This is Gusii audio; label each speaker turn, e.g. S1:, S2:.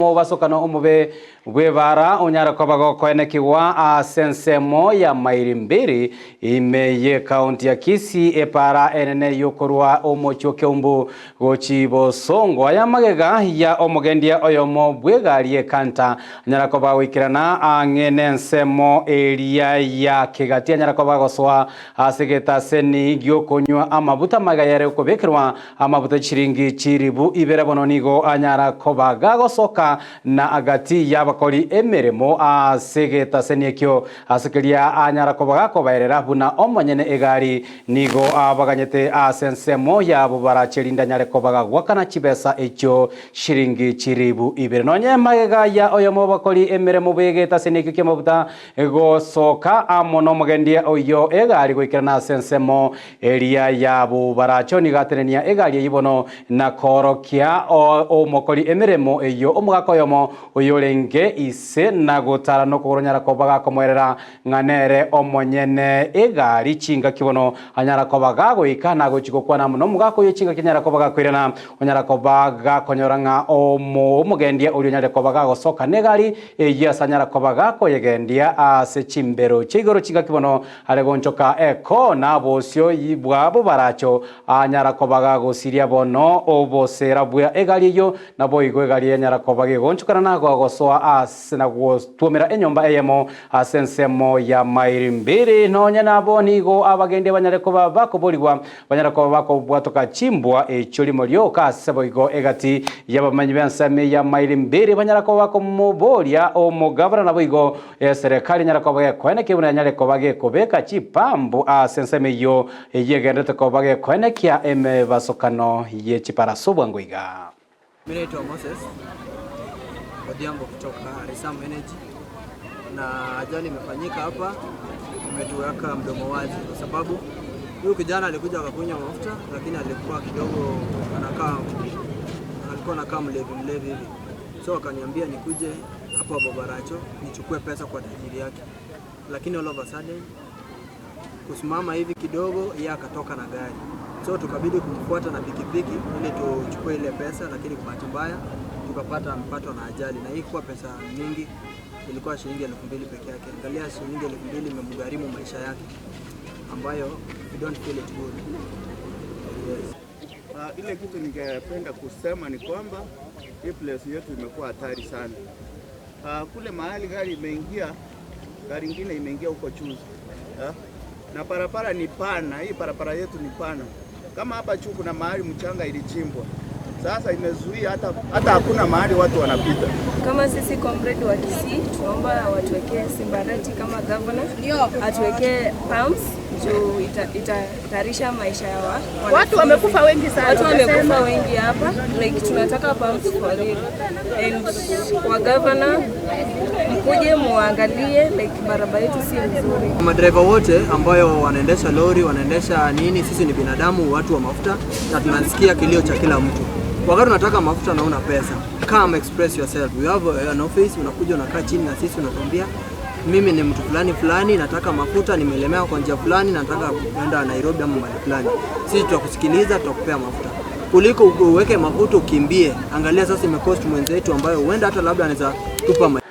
S1: Omobasokano omobe bw'ebaara onyare koba gokoenekigwa ase ensemo ya maili mbiri ime y'ekaunti ya Kisii, epaara enene y'okorua omochie o Keumbu gochia Bosongo. Aya magega ya omogendia oyomo bw'egari y'ekanta anyara koba goikerana ang'e n'ensemo eria ya Kegati anyara koba gosoa ase egetaseni gi'okonywa amabuta magega yare okobekerwa Amabuta chiringi chilifu ibere bono nigo anyara koba gagosoka na gati y'abakori emeremo ase egetaseni ekio, ase keria anyara koba gakobaerera buna omonyene egari nigo abaganyete ase ensemo yabo barache erinde anyare koba gagoakana chibesa echio chiringi chilifu ibere. Nonye magega ya oyomo bw'abakori emeremo b'egetaseni ekio ki'amabuta gosoka amo nomogendia oyio egari goikerana ase ensemo Eria yabo barache nigo atenenia egari eyio bono na koorokia omokori emeremo eyio omogaka oyomo oyorenge ise na gotara nokogoro onyara koba gakomoerera ng'a nere omonyene egari chingaki bono anyara koba gagoika na gochia gokwana amo nomogaka oyio chingaki anyara koba gakoirana onyara koba gakonyora ng'a omogendia oria onyare koba gagosoka negari eyio ase anyara koba gakoyegendia ase chimbero chia igoro chingaki bono Are gonchoka ekona bosio bwabo baracho, anyara koba gagosiria bono oboseera bwa egari eyio, naboigo egari enyara koba gegonchokana na gosoa ase na gotwomera enyomba eyemo ase ensemo ya maili mbiri. Nonya nabo nigo abagendi banyare koba bakoborigwa, banyare koba bakobwatoka chimbwa echio rimo rioka ase boigo egati y'abamenyi b'ensemo ya maili mbiri banyara koba bakomoboria omogabana naboigo Eserekari enyare koba gekoenekia buna enyare koba gekobeka chipambu ase ensemo eyio eyio egenderete koba gekoenekia emebasokano ye chiparaso bwango iga.
S2: Mimi naitwa Moses Odhiambo kutoka Resam Energy na ajali imefanyika hapa, imetuweka mdomo wazi kwa sababu huyu kijana alikuja akakunywa mafuta, lakini alikuwa kidogo anakaa alikuwa anakaa mlevi mlevi hivi, so akaniambia nikuje hapo Bobaracho nichukue pesa kwa tajiri yake, lakini all of a sudden kusimama hivi kidogo, yeye akatoka na gari, so tukabidi kumfuata na pikipiki ili tuchukue ile pesa, lakini kwa bahati mbaya tukapata amepatwa na ajali, na hii kuwa pesa mingi, ilikuwa shilingi 2000 peke yake. Angalia, shilingi 2000 imemgharimu maisha yake, ambayo you don't feel it good. Yes.
S3: Ile kitu ningependa kusema ni kwamba hii place yetu imekuwa hatari sana. Kule mahali gari imeingia, gari ingine imeingia huko juzi. Na barabara ni pana, hii barabara yetu ni pana. Kama hapa juu kuna mahali mchanga ilichimbwa. Sasa imezuia hata hakuna mahali watu wanapita.
S4: Kama sisi comrade wa Kisii tunaomba watuwekee Simbarati kama governor, atuwekee pumps juu itatarisha maisha ya
S5: watu wamekufa wengi sana.
S4: Watu wamekufa wengi hapa, like tunataka pumps for real. And kwa governor mkuje muangalie like barabara yetu si nzuri.
S2: Madereva wote ambayo wanaendesha lori, wanaendesha nini, sisi ni binadamu, watu wa mafuta, na tunasikia kilio cha kila mtu. Wakati unataka mafuta na una pesa, come express yourself. We have an office, unakuja unakaa chini na sisi unatuambia mimi ni mtu fulani fulani, nataka mafuta, nimelemewa kwa njia fulani, nataka kwenda Nairobi ama mahali fulani. Sisi tutakusikiliza, tutakupea mafuta kuliko uweke mafuta ukimbie. Angalia sasa imecost mwenzetu ambayo huenda hata labda anaweza tupa.